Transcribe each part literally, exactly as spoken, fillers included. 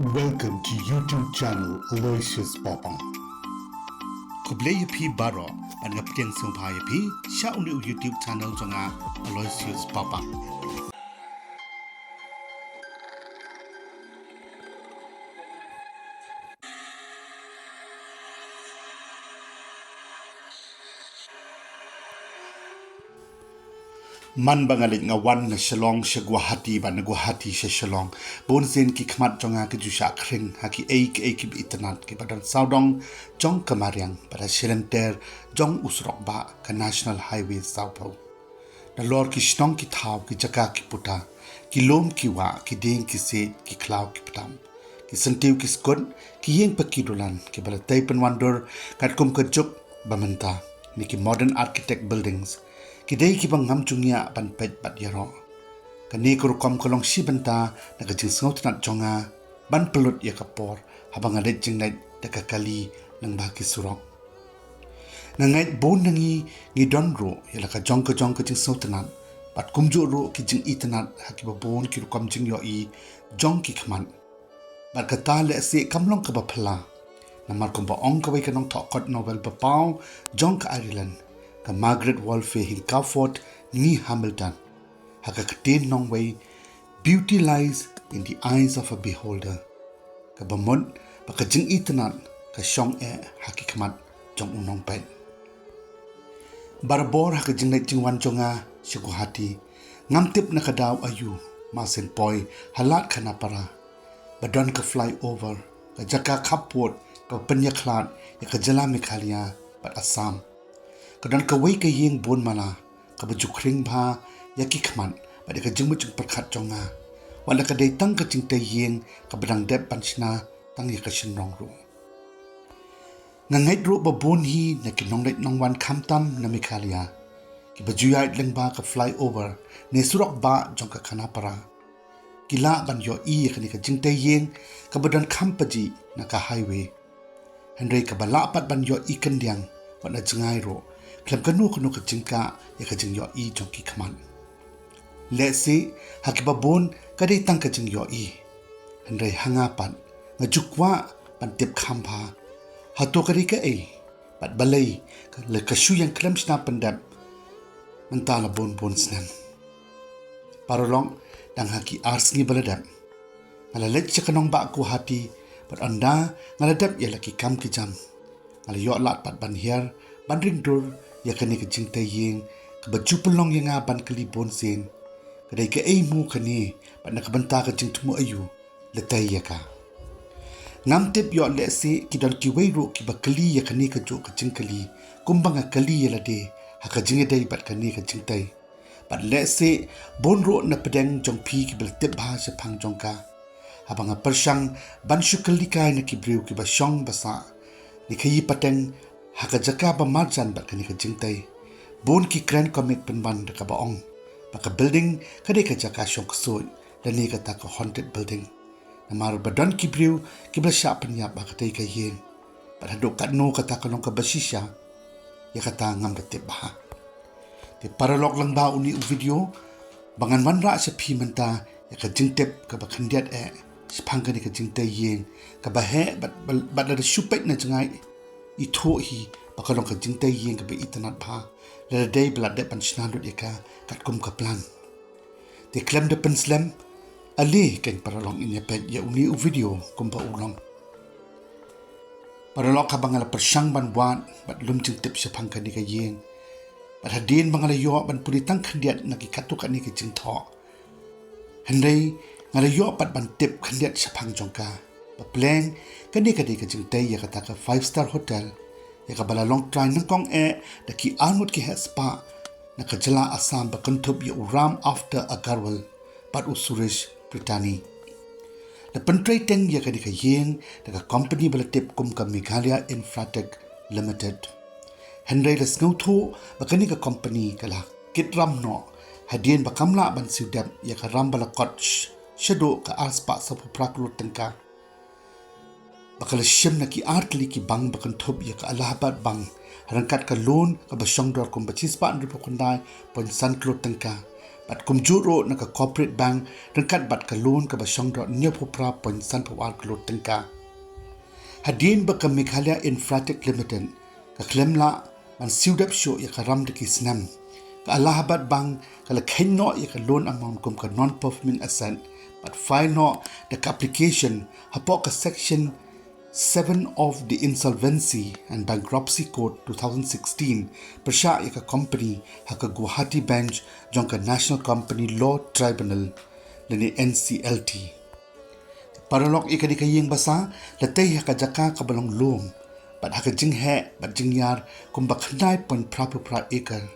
Welcome to YouTube channel Aloysius Papang. Khublei ïa phi baroh, bad nga pdiang sngewbha ïa phi sha une u YouTube channel jong nga, Aloysius Papang. Man ba nga leit nga wan na Shillong sha Guwahati, bad na Guwahati sha Shillong, bun sien ki khmat jong nga ki ju shah khring ha ki ei ki ei kiba itynnad kiba don sawdong jong ka mariang bad ha shilynter jong u surok bah ka National Highway sawphew. Nalor ki shnong ki thaw, ki jaka ki puta, ki lum ki wah, ki dieng ki siej, ki khlaw ki ptam, ki syntiew ki skut, ki ïing pa ki dulan kiba la tei pynwandur katkum ka juk ba mynta, ne ki modern architect buildings, ki dei kiba ngam ju ngiah ban peit bad ïaroh. Kane ka rukom ka long shi bynta na ka jingsngewtynnad jong nga ban pynlut ïa ka por haba nga leit jingleit da ka kali lyngba ki surok. Nga ngeit bun na ngi ngi don ruh ïa la ka jong ka jong ka jingsngewtynnad, bad kumjuh ruh ki jingitynnad ha kiba bun ki rukom jingïohi jong ki khmat. Bad kata lehse kam long kaba phylla, namar kumba ong kawei ka nongthoh kot novel ba paw jong ka Ireland, ka Margaret Wolfe Hinckleford née Hamilton, ha ka ktien nongwei, "Beauty lies in the eyes of a beholder." Kaba mut ba ka jingitynnad ka shong eh ha ki khmat jong u nongpeit. Barabor ha ka jingleit jingwan jong nga sha Guwahati, ngam tip na ka daw aïu, mar shen poi ha Lad Khanapara, ba don ka flyover, ka jaka khappud kaba pynïakhlad ïa ka jylla Meghalaya bad Assam. Ka don kawei ka ïing bun mala kaba ju khring bha ïa ki khmat bad ïa ka jingmut jingpyrkhat jong nga, wat la ka dei tang ka jingtei ïing kaba dang dep ban shna tang ïa ka shynrong ruh. Nga ngeit ruh ba bun hi na ki nongleit nongwan khamtam na Meghalaya kiba ju ïaid lyngba ka flyover ne surok bah jong ka Khanapara ki lah ban ïohi ïa kane ka jingtei ïing kaba don kham pajih na ka highway, hynrei kaba lah pat ban ïohi kyndiang wat na jngai ruh khlem kano kano ka jingkah ïa ka jingïohi jong ki khmat. Lehse ha kiba bun ka dei tang ka jingïohi, hynrei ha nga pat nga ju kwah ban tip kham bha, hato ka dei kaei, bad balei ka la ka shu ïeng khlem shna pyndep mynta la bun bun snem. Paralok, dang ha ki ar sngi ba la dep, nga la leit sha ka nongbah Guwahati, bad ynda nga la dep ïa la ki kam ki jam, nga la ïoh lad pat ban hiar ban ring dur ïa kane ka jingtei ïing kaba ju pynlong ïa nga ban kylli bun sien, ka dei kaei mo kane, bad na ka bynta ka jingthmu aïu la tei ïa ka. Ngam tip, ïoh lehse ki don kiwei ruh kiba kylli ïa kane kajuh ka jingkylli kumba nga kylli ïa lade ha ka jingïadei bad kane ka jingtei. Bad lehse bun ruh na pdeng jong phi kiba la tip bha shaphang jong ka. Haba nga pyrshang ban shu kylli kai na ki briew kiba shong ba sah, ne khaïi pateng ha ka jaka ba marjan bad kane ka jingtei, bun ki kren comic pynban da kaba ong ba ka building ka dei ka jaka shong ksuid, lane kata ka haunted building. Namar ba don ki briew kiba la shah pynïap ha katei ka ïing. Bad haduh katno kata ka long kaba shisha, ïa kata ngam da tip bha. Te paralok, lyngba une u video ba ngan wanrah sha phi mynta ïa ka jingtip kaba khyndiat eh shaphang kane ka jingtei ïing kaba heh bad, bad, bad lada shu peit na jngai ithuh hi ba ka long ka jingtei ïing kaba itynnad bha, lada dei ba la dep ban shna lut ïa ka katkum ka plan. Te khlem da pynslem, ale keiñ paralok, ngin ïa peit ïa une u video kumba u long. Paralok, haba nga la pyrshang ban wad bad lum jingtip shaphang kane ka ïing, bad hadien ba nga la ïoh ban pule tang khyndiat na ki katto katne ki jingthoh, hynrei nga la ïoh pat ban tip khyndiat shaphang jong ka. Ba pleng kane ka dei ka jingtei ïa kata ka five star hotel, ïa kaba la long trai nyngkong eh da ki arngut ki heh spah na ka jylla Assam ba kynthup ïa u Ram After Agarwal bad u Suresh Pritani. La pyntrei teng ïa kane ka ïing da ka company ba la tip kum ka Meghalaya Infratech Limited. Hynrei la sngewthuh ba kane ka company ka la kit ram noh hadien ba kam lah ban siew dep ïa ka ram ba la kot sh-, shaduh ka ar spah sawphew phra klur tyngka, ba ka la shim na ki ar tylli ki bank ba kynthup ïa ka Allahabad Bank, ryngkat ka loan kaba shong dor kumba shispah hynriewphew khyndai point san klur tyngka, bad kumjuh ruh na ka Corporate Bank ryngkat bad ka loan kaba shong doh hynñiewphew phra point sanphew ar klur tyngka. Hadien ba ka Meghalaya Infratech Limited ka khlem lah ban siew dep shuh ïa ka ram da ki snem, ka Allahabad Bank ka la kheiñ noh ïa ka loan amount kum ka non-performing asset bad file noh da ka application hapoh ka Section seven of the Insolvency and Bankruptcy Code two thousand sixteen pyrshah ïa ka company ha ka Guwahati Bench jong ka National Company Law Tribunal lane N C L T. Paralok, ïa kane ka ïing basa la tei ha ka jaka kaba long lum bad ha ka jingheh bad jingïar kumba khyndai point phra phew phra acre.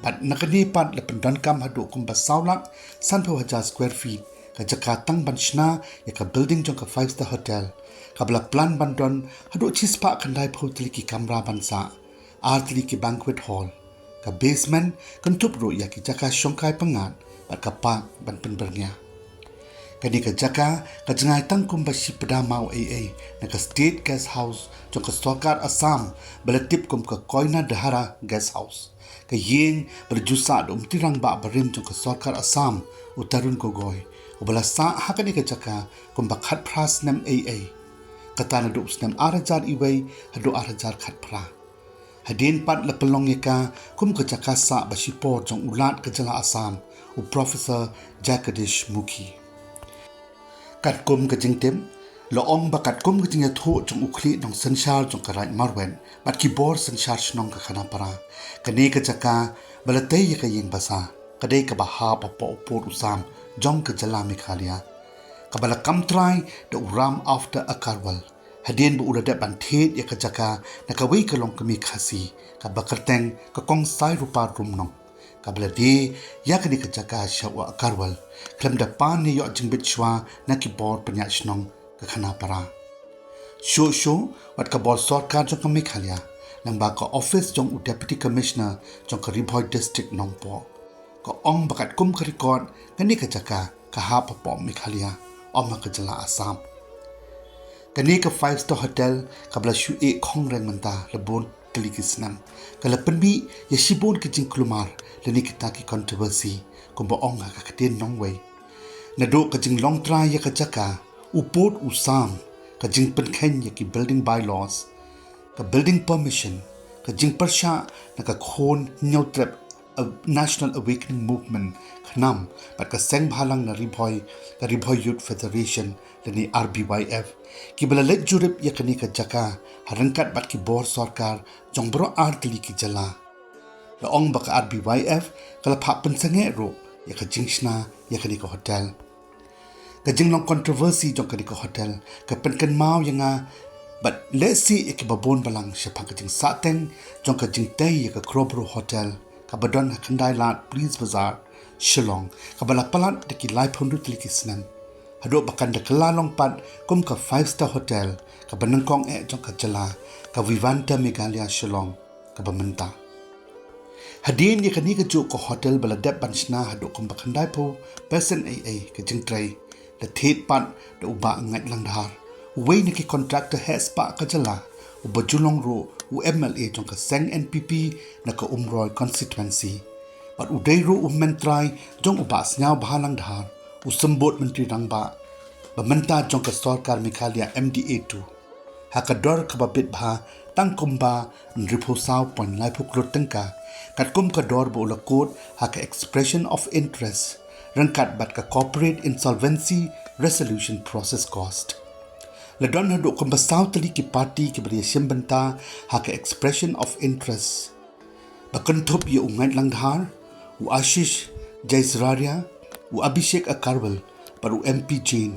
Bad na kane pat la pyndonkam haduh kumba saw lak sanphew hajar square feet ka jaka tang ban shna ïa ka building jong ka five star hotel, kaba la plan ban don haduh shispah khyndaiphew tylli ki kamra ban sah, ar tylli ki banquet hall, ka basement kynthup ruh ïa ki jaka shongkai pyngngad bad ka park ban pynbyrngia. Kane ka jaka ka jngai tang kumba shi pda maw ei ei na ka State Guest House jong ka Sorkar Assam, ba la tip kum ka Koina Dahara Guest House, ka ïing ba la ju sah da u Myntri Rangbah barim jong ka Sorkar Assam, u Tarun Gogoi, uba la sah ha kane ka jaka kumba khatphra snem ei ei, kata naduh u snem ar hajar wei haduh ar hajar khatphra. Hadien pat la pynlong ïa ka kum ka jaka sah ba shipor jong u Lat ka jylla Assam, u Professor Jagadish Mukhi. Katkum ka jingtip, la ong ba katkum ka jingïathuh jong u khlieh nongsynshar jong ka Raid Marwet bad ki bor synshar shnong ka Khanapara, kane ka jaka ba la tei ïa ka ïing basa ka dei kaba hap hapoh u pud u sam jong ka jylla Meghalaya, kaba la kam trai da u Ram Avtar Aggarwal, hadien ba u la dep ban thied ïa ka jaka na kawei ka longkmie Khasi kaba kyrteng ka Kong Sairupa Rumnong, kaba la die ïa kane ka jaka sha u Aggarwal khlem da pan ne ïoh jingbit shuwa na ki bor pynïaid shnong ka Khanapara. Shuh shuh wat ka bor sorkar jong ka Meghalaya, lyngba ka office jong u Deputy Commissioner jong ka Ri Bhoi District Nongpoh, ka ong ba katkum ka record, kane ka jaka ka hap hapoh Meghalaya, ym ha ka jylla Assam. Kane ka five star hotel kaba la shu ïeh khong reng mynta la bun tylli ki snem, ka la pynmih ïa shibun ki jingkulmar lane kita ki controversy, kumba ong ha ka ktien nongwei. Naduh ka jinglong trai ïa ka jaka, u pud u sam, ka jingpynkheiñ ïa ki building bylaws, ka building permission, ka jingpyrshah na ka khun Hynñiewtrep, a National Awakening Movement, KHNAM, bad ka seng bhalang na Ri Bhoi, ka Ri Bhoi Youth Federation lane R B Y F, kiba la leit jurip ïa kane ka jaka ha ryngkat bad ki bor sorkar jong baroh ar tylli ki jylla. La ong ba ka R B Y F ka la phah pynsangeh ruh ïa ka jingshna ïa kane ka hotel. Ka jinglong controversy jong kane ka hotel ka pynkynmaw ïa nga bad lehse ïa kiba bun balang shaphang ka jingsahteng jong ka jingtei ïa ka Crowborough Hotel, kaba don ha Khyndai Lad Police Bazar, Shillong, kaba la palat da ki laiphew hynriew tylli ki snem, haduh ba kan da kylla long pat kum ka five star hotel kaba nyngkong eh jong ka jylla, ka Vivanta Meghalaya Shillong, kaba mynta. Hadien ïa kane kajuh ka hotel ba la dep ban shna haduh kumba khyndaiphew percent ei ei ka jingtrei, la thied pat da u Bah Ngait Langdhar, uwei na ki contractor heh spah ka jylla, uba ju long ruh u M L A jong ka seng N P P na ka Umroi constituency. Bad u dei ruh u hynmen trai jong u Bah Sniawbhalang Dhar, u symbud Myntri Rangbah ba mynta jong ka sorkar Meghalaya, M D A two, ha ka dor kaba bit bha tang kumba hynriewphew saw point laiphew klur tyngka, katkum ka dor ba u la kut ha ka expression of interest ryngkat bad ka corporate insolvency resolution process cost. La don haduh kumba saw tylli ki party kiba la ïashim bynta ha ka expression of interest, ba kynthup ïa u Ngait Langdhar, u Ashish Jaisraria, u Abhishek Aggarwal bad u M P Jain,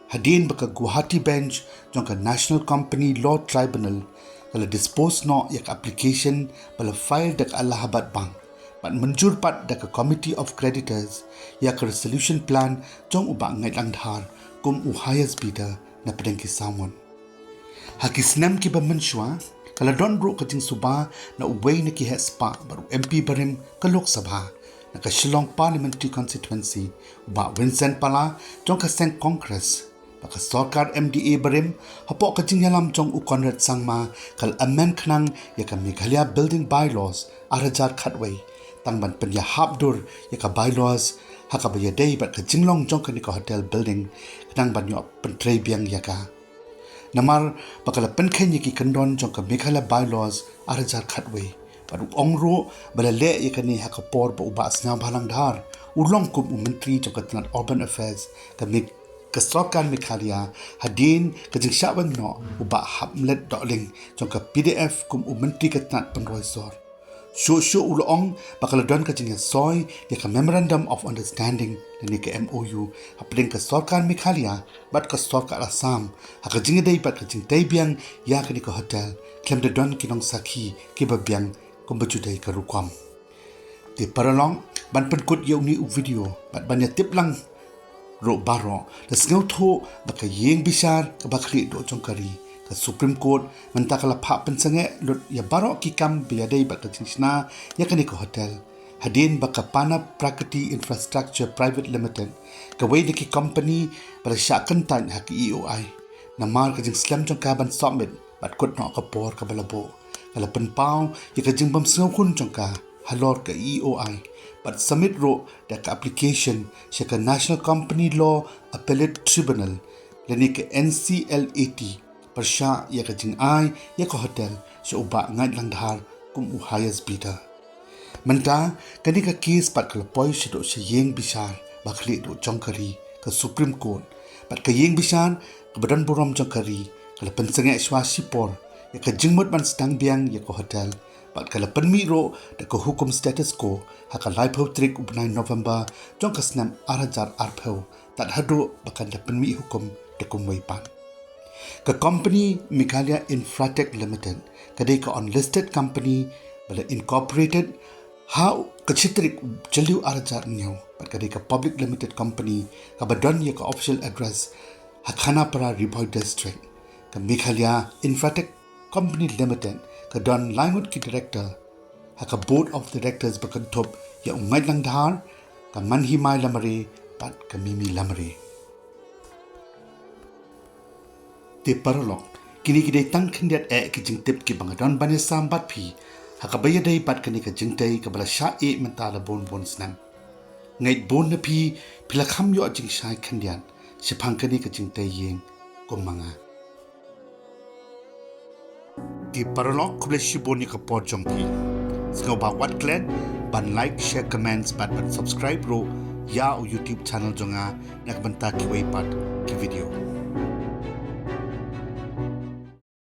hadien ba ka Guwahati Bench jong ka National Company Law Tribunal ka la dispose noh ïa ka application ba la file da ka Allahabad Bank bad mynjur pat da ka Committee of Creditors ïa ka resolution plan jong u Bah Ngait Langdhar kum u highest bidder na pdeng ki saw ngut. Ha ki snem kiba mynshuwa, ka la don ruh ka jingsuba na uwei na ki heh spah bad u M P barim ka Lok Sabha na ka Shillong Parliamentary Constituency, u Bah Vincent Pala jong ka seng Congress, ba ka sorkar M D A barim hapoh ka jingïalam jong u Conrad Sangma ka la amend khnang ïa ka Meghalaya Building Bylaws ar hajar khatwei, tang ban pynïahap dur ïa ka bylaws ha kaba ïadei bad ka jinglong jong kane ka hotel building, khnang ban ïoh pyntrei biang ïa ka. Namar ba ka la pynkheiñ ïa ki kyndon jong ka Meghalaya Bylaws ar hajar khatwei. Bad u ong ruh ba la leh ïa kane ha ka por ba u Bah Sniawbhalang Dhar u long kum u Myntri jong ka tnat Urban Affairs, ka Me-, ka sorkar Meghalaya, hadien ka jingshah weng noh u Bah Hamlet Dohling jong ka P D F kum u Myntri ka tnat pynroi sor. Shuh shuh u la ong ba ka la don ka jingïasoi ïa ka Memorandum of Understanding lane ka M O U hapdeng ka sorkar Meghalaya bad ka sorkar Assam ha ka jingïadei bad ka jingtei biang ïa kane ka hotel, khlem da don ki nongsakhi kiba biang kumba ju dei ka rukom. Te paralok, ban pynkut ïa une u video bad ban ïatip lang ruh baroh, la sngewthuh ba ka ïing bishar kaba khlieh duh jong ka ri, ka Supreme Court, mynta ka la phah pynsangeh lut ïa baroh ki kam ba ïadei bad ka jingshna ïa kane ka hotel, hadien ba ka Panab Prakriti Infrastructure Private Limited, kawei na ki company ba la shah kyntait ha ka E O I, namar ka jingslem jong ka ban submit bad kut noh ka por kaba la buh, ka la pynpaw ïa ka jingbym sngewkhun jong ka halor ka E O I bad submit ruh da ka application sha ka National Company Law Appellate Tribunal lane ka N C L A T, pyrshah ïa ka jingai ïa ka hotel sha u Bah Ngaitlang Dhar kum u highest bidder. Mynta kane ka case pat ka la poi shaduh sha ïing bishar ba khlieh duh jong ka ri, ka Supreme Court, bad ka ïing bishar kaba don burom jong ka ri ka la pynsangeh shuwa shipor ïa ka jingmut ban sdang biang ïa ka hotel, bad ka la pynmih ruh da ka hukum status quo ha ka laiphew tarik u bnai November jong ka snem ar hajar arphew, tad haduh ba kan da pynmih hukum da kumwei pat. Ka company Meghalaya Infratech Limited ka dei ka unlisted company ba la incorporated ha ka shi tarik Jylliew ar hajar hynñiew, bad ka dei ka public limited company kaba don ïa ka official address ha Khanapara, Ri Bhoi District. Ka Meghalaya Infratech Company Limited ka don lai ngut ki director ha ka Board of Directors ba kynthup ïa u Ngaitlang Dhar, ka Manhimai Lamare bad ka Mimi Lamare. Te paralok, kine ki dei tang khyndiat eh ki jingtip kiba nga don ban ïasam bad phi ha kaba ïadei bad kane ka jingtei kaba la shah ïeh mynta la bun bun snem. Ngeit bun na phi, phi la kham ïoh jingshai khyndiat shaphang kane ka jingtei ïing kum ma nga. Te paralok, khublei shibun ïa ka por jong phi. Sngewbha wat klet ban like, share, comments bad ban subscribe ruh ïa u YouTube channel jong nga na ka bynta kiwei pat ki video.